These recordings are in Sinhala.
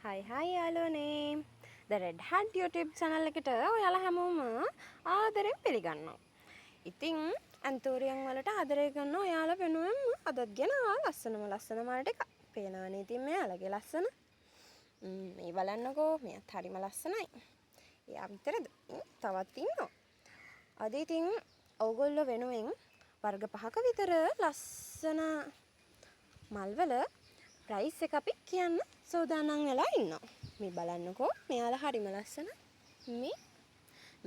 හයි හයි යාළුවනේ, The Red Hat YouTube channel එකට ඔයාලා හැමෝම ආදරෙන් පිළිගන්නවා. ඉතින් ඇන්තූරියම් වලට ආදරය කරන ඔයාලා වෙනුවෙන්ම අදත් ගෙනාවා ලස්සනම ලස්සන මල් ටික. පේනවනේ ඉතින් මෙයාලගේ ලස්සන. මේ බලන්නකෝ, මෙයාත් හරිම ලස්සනයි. එයා විතරද? තවත් ඉන්නවා. අද ඉතින් ඕගොල්ලෝ වෙනුවෙන් වර්ග පහක විතර ලස්සන මල්වල ප්‍රයිස් එක අපි කියන්න සූදානම් වෙලා ඉන්නවා. මේ බලන්නකෝ, මෙයාලා හරිම ලස්සන.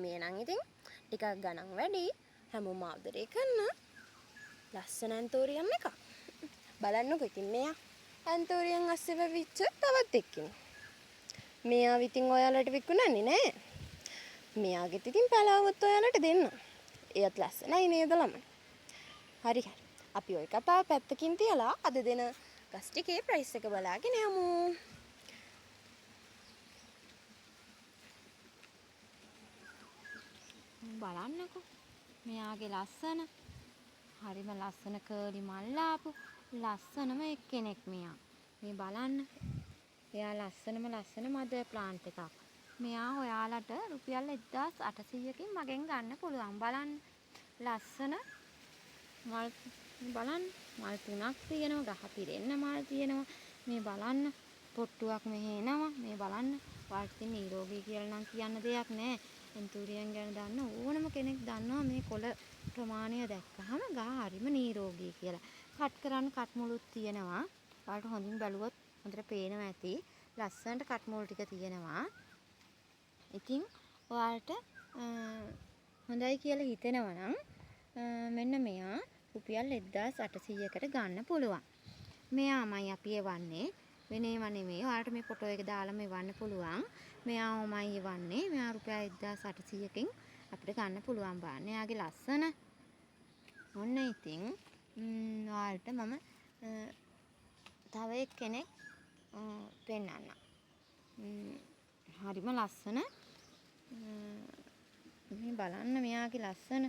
මේ නම් ඉතින් ටිකක් ගණන් වැඩි, හැමෝම ආදරය කරන ලස්සන ඇන්තෝරියම් එකක්. බලන්නකෝ ඉතින් මෙයා ඇන්තෝරියම් අස්සේ වෙවිච්ච තවත් එක්කෙනෙක්. මෙයා ඉතින් ඔයාලට විකුණන්නේ නෑ. මෙයාගෙත් ඉතින් පැලාවොත් ඔයාලට දෙන්න. එයත් ලස්සනයි නේද ළමයි? හරි හරි. අපි ඔය කතාව පැත්තකින් තියලා අද දෙන ගස් ටිකේ ප්‍රයිස් එක බලාගෙන යමු. බලන්නකෝ මෙයාගේ ලස්සන, හරිම ලස්සන කර්ලි මල් ආපු ලස්සනම එක්කෙනෙක් මෙයා. මේ බලන්න, එයා ලස්සනම ලස්සන මදර් ප්ලාන්ට් එකක්. මෙයා ඔයාලට රුපියල් 1800කින් මගෙන් ගන්න පුළුවන්. බලන්න ලස්සන මල්, බලන්න මල් තුනක් තියෙනවා, ගහ පිරෙන්න මල් තියෙනවා. මේ බලන්න පොට්ටුවක් මෙහෙ එනවා. මේ බලන්න, ඔයාලට ඉතින් නිරෝගී කියලා නම් කියන්න දෙයක් නෑ. ඇන්තූරියම් ගැන දන්න ඕනම කෙනෙක් දන්නවා මේ කොළ ප්‍රමාණය දැක්කහම ගහ හරිම නිරෝගී කියලා. කට් කරන්න කට් මුලුත් තියෙනවා. ඔයාලට හොඳින් බැලුවොත් හොඳට පේනවා ඇති. ලස්සනට කට් මුල් ටික තියෙනවා. ඉතින් ඔයාලට හොඳයි කියලා හිතෙනවා නම් මෙන්න මෙයා රුපියල් 1800කට ගන්න පුළුවන්. මෙයාමයි අපි එවන්නේ. වෙන ඒවා නෙමෙයි. ඔයාලට මේ ෆොටෝ එක දාලාම එවන්න පුළුවන්. මෙයාමයි එවන්නේ. මෙයා රුපියල් 1800කින් අපිට ගන්න පුළුවන්. බලන්න එයාගේ ලස්සන. ඔන්න ඉතින් ඔයාලට මම තව එක්කෙනෙක් පෙන්නන්නම්. හරිම ලස්සන. මේ බලන්න මෙයාගේ ලස්සන.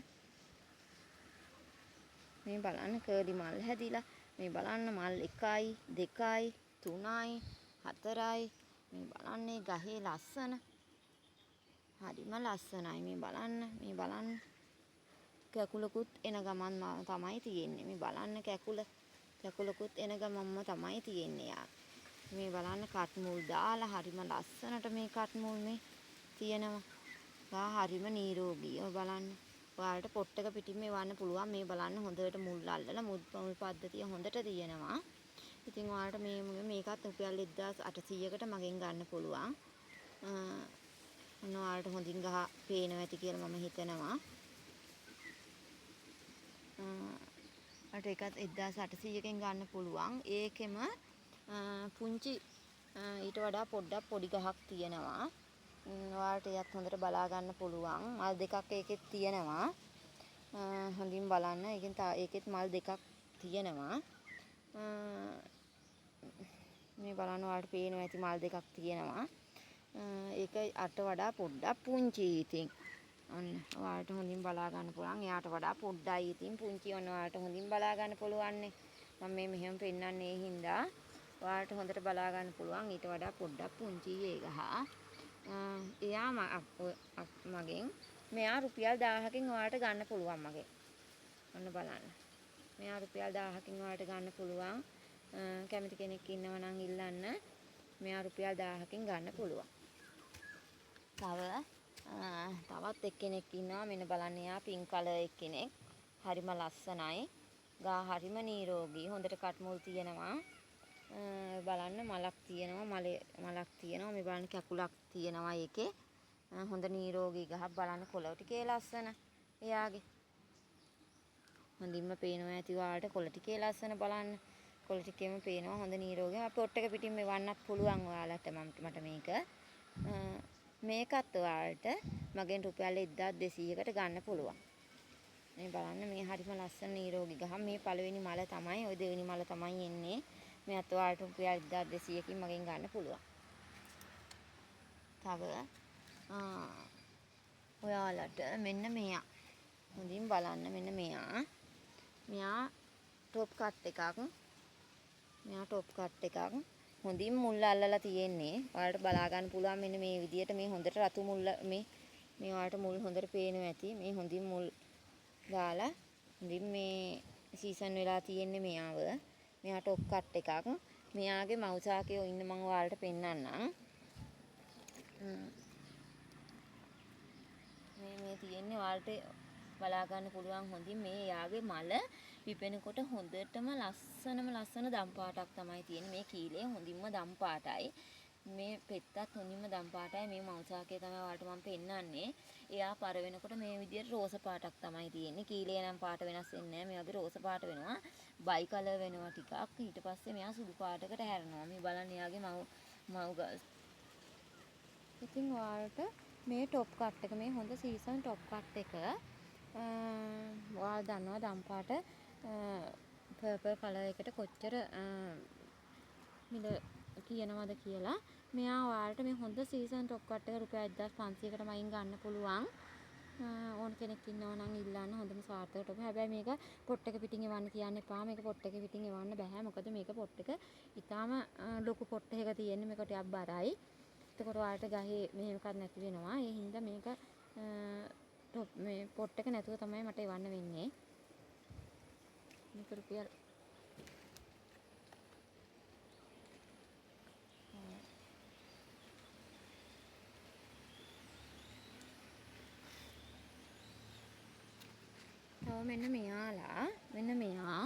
මේ බලන්න කර්ලි මල් හැදිලා. මේ බලන්න මල් 1යි 2යි 3යි 4යි. මේ බලන්න මේ ගහේ ලස්සන. හරිම ලස්සනයි. මේ බලන්න, මේ බලන්න. කැකුලකුත් එන ගමන් තමයි තියෙන්නේ. මේ බලන්න කැකුලකුත් එන ගමන්ම තමයි තියෙන්නේ යා. මේ බලන්න කට් මුල් දාලා හරිම ලස්සනට මේ කට් මුල් මේ තියෙනවා. ගහ හරිම නිරෝගී. ඔය බලන්න. ඔයාලට පොට් එක පිටින්ම එවන්න පුළුවන්. මේ බලන්න හොඳට මුල් අල්ලලා මුල් පද්ධතිය හොඳට තියෙනවා. ඉතින් ඔයාලට මේකත් රුපියල් 1800කට මගෙන් ගන්න පුළුවන්. ඔන්න ඔයාලට හොඳින් ගහ පේනවා ඇති කියලා මම හිතනවා. ඔයාලට ඒකත් 1800කින් ගන්න පුළුවන්. ඒකෙම පුංචි ඊට වඩා පොඩ්ඩක් පොඩි ගහක් තියෙනවා. ඔයාලට එයත් හොඳට බලා ගන්න පුළුවන්. මල් දෙකක් ඒකෙත් තියෙනවා. හොඳින් බලන්න. ඒකෙත් මල් දෙකක් තියෙනවා. මේ බලන්න ඔයාලට පේනවා ඇති මල් දෙකක් තියෙනවා. ඒක අට වඩා පොඩ්ඩක් පුංචි ඉතින්. ඔන්න ඔයාලට හොඳින් බලා ගන්න පුළුවන්. එයාට වඩා පොඩ්ඩයි ඉතින් පුංචි. ඔන්න ඔයාලට හොඳින් බලා ගන්න පුළුවන්නේ. මම මේ මෙහෙම පෙන්නන්නේ ඒ හින්දා ඔයාලට හොඳට බලා ගන්න පුළුවන්. ඊට වඩා පොඩ්ඩක් පුංචි ඒ ගහ. එයා මගෙන් මෙයා රුපියල් 1000කින් ඔයාලට ගන්න පුළුවන් මගෙන්. ඔන්න බලන්න. මෙයා රුපියල් 1000කින් ඔයාලට ගන්න පුළුවන්. කැමති කෙනෙක් ඉන්නවා නම් ඉල්ලන්න. මෙයා රුපියල් 1000කින් ගන්න පුළුවන්. තවත් එක්කෙනෙක් ඉන්නවා. මෙන්න බලන්න, එයා පින්ක් කලර් එක්කෙනෙක්. හරිම ලස්සනයි. ගා හරිම නිරෝගී. හොඳට කට්මුල් තියෙනවා. බලන්න මලක් තියෙනවා. මලක් තියෙනවා. මේ බලන්න කැකුලක් තියෙනවා ඒකේ. හොඳ නිරෝගී ගහක්. බලන්න කොළ ටිකේ ලස්සන එයාගේ. හොඳින්ම පේනවා ඇති ඔයාලට කොළ ටිකේ ලස්සන බලන්න. කොළ ටිකේම පේනවා හොඳ නිරෝගී. අපේ පොට් එක පිටින්ම එවන්නත් පුළුවන් ඔයාලට මට මේක. මේකත් ඔයාලට මගෙන් රුපියල් 1200කට ගන්න පුළුවන්. මේ බලන්න මේ හරිම ලස්සන නිරෝගී ගහ. මේ පළවෙනි මල තමයි, ඔය දෙවෙනි මල තමයි එන්නේ. මෙයත් ඔයාලට රුපියල් 1200කින් මගෙන් ගන්න පුළුවන්. තව ඔයාලට මෙන්න මෙයා. හොඳින් බලන්න මෙන්න මෙයා. මෙයා ටොප් කට් එකක්. මෙයා ටොප් කට් එකක්. හොඳින් මුල් අල්ලලා තියෙන්නේ. ඔයාලට බලා ගන්න පුළුවන් මෙන්න මේ විදියට මේ හොඳට රතු මුල් මේ මේ ඔයාලට මුල් හොඳට පේනවා ඇති. මේ හොඳින් මුල් දාලා හොඳින් මේ සීසන් වෙලා තියෙන්නේ මෙයාව. මෙයා ටොප් කට් එකක්. මෙයාගේ මව්සාකයෝ ඉන්න මම ඔයාලට පෙන්නන්නම්. මේ මේ තියෙන්නේ ඔයාලට බලා ගන්න පුළුවන් හොඳින් මේ යාගේ මල පිපෙනකොට හොඳටම ලස්සනම ලස්සන දම් පාටක් තමයි තියෙන්නේ. මේ කීලේ හොඳින්ම දම් පාටයි. මේ පෙත්තත් හොඳින්ම දම් පාටයි. මේ මව්සාකය තමයි ඔයාලට මම පෙන්නන්නේ. එයා පර වෙනකොට මේ විදියට රෝස පාටක් තමයි තියෙන්නේ. කීලේ නම් පාට වෙනස් වෙන්නේ නැහැ. මේ වගේ රෝස පාට වෙනවා. බයි කලර් වෙනවා ටිකක්. ඊට පස්සේ මෙයා සුදු පාටකට හැරෙනවා. මේ බලන්න එයාගේ මව් මව් ගස්. ඉතින් ඔයාලට මේ ටොප් කට් එක මේ හොඳ සීසන් ටොප් කට් එක ඔයාලා දන්නවා දම් පාට පර්පල් කලර් එකට කොච්චර මිල කියනවද කියලා. මෙයා ඔයාලට මේ හොඳ සීසන් ටොප් කට් එක රුපියල් 1500කට මයින් ගන්න පුළුවන්. ඕන කෙනෙක් ඉන්නවා නම් ඉල්ලන්න හොඳම සාර්ථක ටොප්. හැබැයි මේක පොට් එක පිටින් එවන්න කියන්න එපා. මේක පොට් එක පිටින් එවන්න බෑ. මොකද මේක පොට් එක ඉතාම ලොකු පොට් එකක තියෙන්නේ. මේක ටිකක් බරයි. එතකොට ඔයාලට ගහේ මෙහෙම එකක් නැති වෙනවා. ඒ හින්දා මේක ටොප් මේ පොට් එක නැතුව තමයි මට එවන්න වෙන්නේ. මේක රුපියල් තව මෙන්න මෙයාලා මෙන්න මෙයා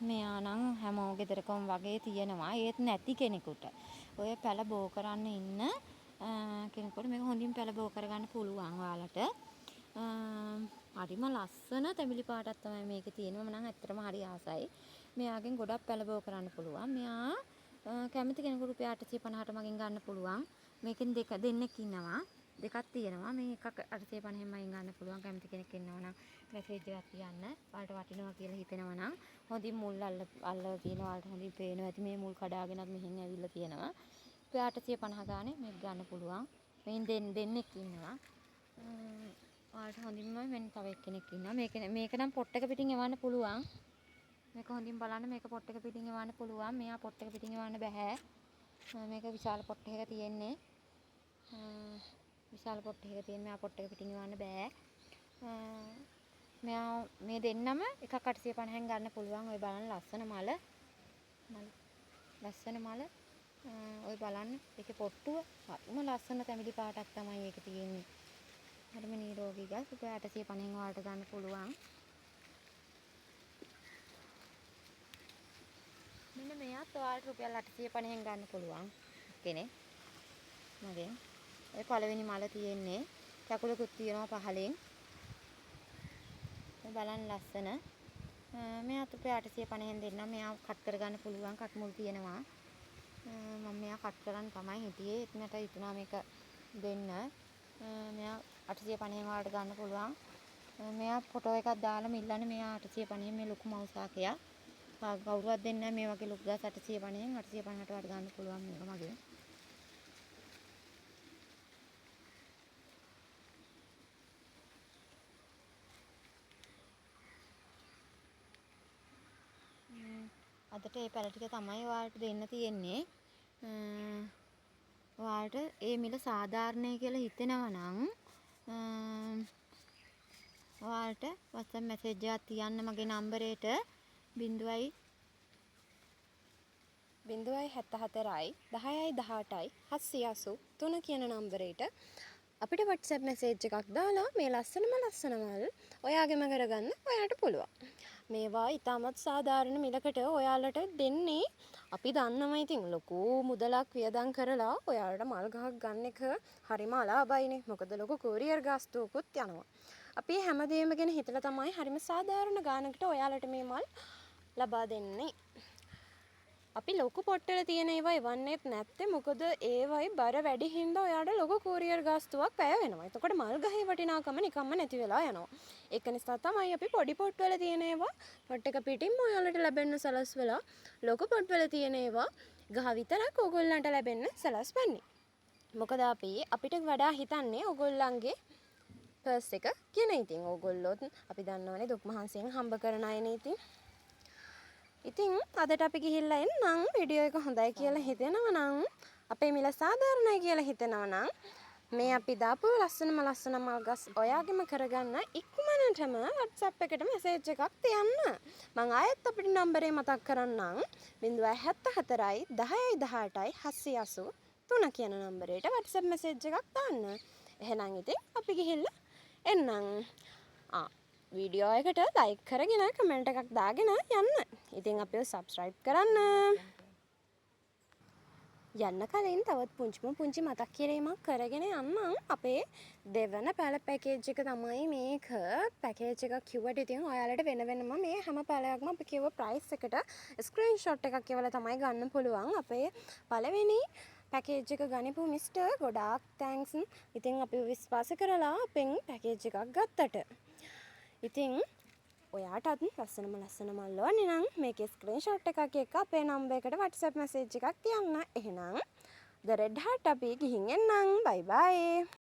මෙයා නම් හැමෝ ගෙදරකම වගේ තියෙනවා. ඒත් නැති කෙනෙකුට ඔය පැල බෝ කරන්න ඉන්න කෙනෙකුට මේක හොඳින් පැල බෝ කරගන්න පුළුවන් ඔයාලට. හරිම ලස්සන තැඹිලි පාටක් තමයි මේකේ තියෙන්නේ. මම නම් ඇත්තටම හරි ආසයි. මෙයාගෙන් ගොඩක් පැල බෝ කරන්න පුළුවන්. මෙයා කැමති කෙනෙකුට රුපියල් 850ට මගෙන් ගන්න පුළුවන්. මේකෙන් දෙන්නෙක් ඉන්නවා. දෙකක් තියෙනවා. මේ එකක් 850න් මගෙන් ගන්න පුළුවන්. කැමති කෙනෙක් ඉන්නවා නම් මැසේජ් එකක් තියන්න. ඔයාලට වටිනවා කියලා හිතෙනවා නම් හොඳින් මුල් අල්ලලා තියෙනවා. ඔයාලට හොඳින් පේනවා ඇති. මේ මුල් කඩාගෙනත් මෙහෙන් ඇවිල්ලා තියෙනවා. රුපියල් 850 ගානේ මේක ගන්න පුළුවන්. මේන් දෙන්නෙක් ඉන්නවා. ඔයාලට හොඳින්ම මෙන්න තව එක්කෙනෙක් ඉන්නවා. මේක නම් පොට් එක පිටින් එවන්න පුළුවන්. මේක හොඳින් බලන්න. මේක පොට් එක පිටින් එවන්න පුළුවන්. මෙයා පොට් එක පිටින් එවන්න බෑ. මේක විශාල පොට් එකක තියෙන්නේ. විශාල පොට් එකක තියෙන මෙයා පොට් එක පිටින් එවන්න බෑ. මෙයා මේ දෙන්නම එකක් 850න් ගන්න පුළුවන්. ඔය බලන්න ලස්සන මල. ලස්සන මල. ඔය බලන්න ඒකේ පොට්ටුව හරිම ලස්සන තැඹිලි පාටක් තමයි ඒකේ තියෙන්නේ. හරිම නිරෝගී ගස්. රුපියල් 850න් ඔයාලට ගන්න පුළුවන්. මෙන්න මෙයාත් ඔයාලට රුපියල් 850න් ගන්න පුළුවන් කෙනෙක් මගෙන්. ඔය පළවෙනි මල තියෙන්නේ. කකුලකුත් තියෙනවා පහලෙන්. ඔය බලන්න ලස්සන. මෙයාත් රුපියල් 850න් දෙන්නම්. මෙයා කට් කරගන්න පුළුවන්. කට් මුල් තියෙනවා. මම මෙයා කට් කරන් තමයි හිටියේ. ඒත් මට හිතුණා මේක දෙන්න. මෙයා 850න් ඔයාලට ගන්න පුළුවන්. මෙයා ෆොටෝ එකක් දාලා ඉල්ලන්නේ මෙයා 850න් මේ ලොකු මවුසාකයක්. කවුරුවත් දෙන්නේ නැහැ මේ වගේ ලොකු ගස් 850න් 850ට ඔයාලට ගන්න පුළුවන් මේක මගෙන්. අදට ඒ පැල ටික තමයි ඔයාලට දෙන්න තියෙන්නේ. ඔයාලට ඒ මිල සාධාරණයි කියලා හිතෙනවා නම් ඔයාලට WhatsApp message එකක් තියන්න මගේ නම්බරේට 0 074යි 10යි 18යි 783 කියන නම්බරේට අපිට WhatsApp message එකක් දාලා මේ ලස්සනම ලස්සන මල් ඔයාගෙම කරගන්න ඔයාට පුළුවන්. මේවා ඉතාමත් සාධාරණ මිලකට ඔයාලට දෙන්නේ. අපි දන්නවා ඉතින් ලොකු මුදලක් වියදම් කරලා ඔයාලට මල් ගහක් ගන්න එක හරිම අලාභයිනේ. මොකද ලොකු කුරියර් ගාස්තුවකුත් යනවා. අපි හැමදේම ගැන හිතලා තමයි හරිම සාධාරණ ගානකට ඔයාලට මේ මල් ලබා දෙන්නේ. අපි ලොකු පොට්ටල තියෙන ඒවා එවන්නේත් නැත්තේ මොකද ඒවයි බර වැඩි හින්දා ඔයාට ලොකු කුරියර් ගාස්තුවක් පැය වෙනවා. එතකොට මල් ගහේ වටිනාකම නිකම්ම නැති වෙලා යනවා. ඒක නිසා තමයි අපි පොඩි පොට්වල තියෙන ඒවා පොට් එක පිටින්ම ඔයාලට ලැබෙන්න සලස්වලා ලොකු පොට්වල තියෙන ඒවා ගහ විතරක් ඕගොල්ලන්ට ලැබෙන්න සලස්වන්නේ. මොකද අපිට වඩා හිතන්නේ ඕගොල්ලන්ගේ පර්ස් එක කියන ඉතින් ඕගොල්ලොත් අපි දන්නවනේ දුක් මහන්සියෙන් හම්බ කරන අයනේ ඉතින්. ඉතින් අදට අපි ගිහිල්ලා එන්නම්. වීඩියෝ එක හොඳයි කියලා හිතෙනවා නම්, අපේ මිල සාධාරණයි කියලා හිතෙනවා නම්, මේ අපි දාපු ලස්සනම ලස්සන මල් ගස් ඔයාගෙම කරගන්න ඉක්මනටම WhatsApp එකට මැසේජ් එකක් තියන්න. මං ආයෙත් අපිට නම්බරේ මතක් කරන්නම්. 074යි 10යි 18යි 783 කියන නම්බරයට WhatsApp message එකක් දාන්න. එහෙනම් ඉතින් අපි ගිහිල්ලා එන්නම්. ආ, වීඩියෝ එකට ලයික් කරගෙන කමෙන්ට් එකක් දාගෙන යන්න. ඉතින් අපිව සබ්ස්ක්‍රයිබ් කරන්න. යන්න කලින් තවත් පුංචිම පුංචි මතක් කිරීමක් කරගෙන යන්නම්. අපේ දෙවන පැළ පැකේජ් එක තමයි මේක. පැකේජ් එකක් කිව්වට ඉතින් ඔයාලට වෙන වෙනම මේ හැම පැළයක්ම අපි කිව්ව ප්‍රයිස් එකට ස්ක්‍රීන්ෂොට් එකක් එවලා තමයි ගන්න පුළුවන්. අපේ පළවෙනි පැකේජ් එක ගනිපු මිස්ටර්, ගොඩාක් thanks. ඉතින් අපිව විශ්වාස කරලා අපෙන් පැකේජ් එකක් ගත්තට. ඉතින් ඔයාටත් ලස්සනම ලස්සන මල් ඕනේ නම් මේකේ ස්ක්‍රීන්ෂොට් එකක් එක්ක අපේ නම්බර් එකට WhatsApp message එකක් තියන්න. එහෙනම් ද රෙඩ් හාට් අපි ගිහින් එන්නම්. බයි බයි.